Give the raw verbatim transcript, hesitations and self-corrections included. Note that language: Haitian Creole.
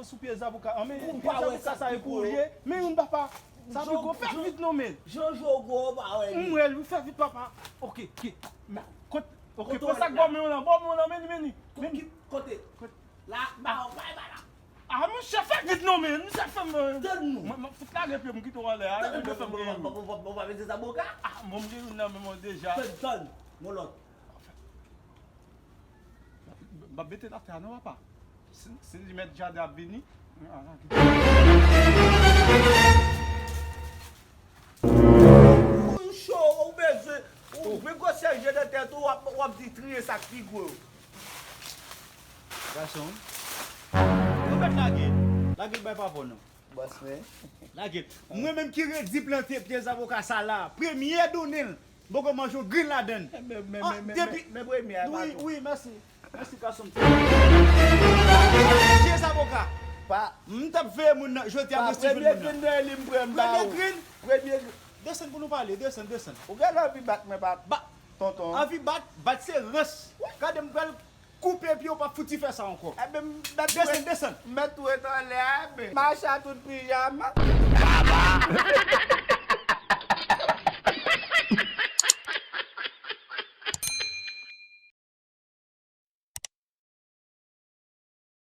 Sou pye zaboka an, men pye zaboka sa e pou ou ye. Men youn papa. Sa pi gwo, fè vit non men. Jan Jogo pa wè li. M wè l, fè vit papa. Oke, oke. Kote, oke, pran sa k bò men w lan, bò men w lan, men li, men li. Kote? La, ba, ba, ba la. Ah, monchè, fè vit non men, monchè, fè m. Tann nou. Mwen, mwen fout lage pye m kite w anlè a, epi fè m gen youn. Ou pa mete zaboka? Ah, mwen m gen youn nan men mwen deja. Tann, tann, yon lòt. M ap mete l atè a non, papa. Si, si li mèt jaden ap vini. Ou cho, ou bezwen, ou vle gwosè je nan tèt ou, w ap, w ap di triye sa k pi gwo. Gason, ou mèt lage, lage l bay papa w non. Bòs mwen. Lage l. Mwen menm ki redi plante pye zaboka sa la, premye donnen l, m poko manje yon grenn ladann. Men, men, men, men, depi men, men premye a, wi, wi, mèsi. Mèsi, gason m. Pye zaboka. Pa. M t ap veye moun nan, jodi a mwen stivin moun nan. Premye grenn nan li m pran m ba ou. Premye grenn. Premye grenn. Desann pou nou pale, desann, desann. Ou gen anvi bat mwen, pa, ba, tonton. Anvi bat, bat se rans. Gade m pral koupe pye w, p ap fouti fè sa ankò. Ebyen, m mèt tou ret, desann, desann, m mèt tou ret anlè a, ebyen. Mache a tout pijama.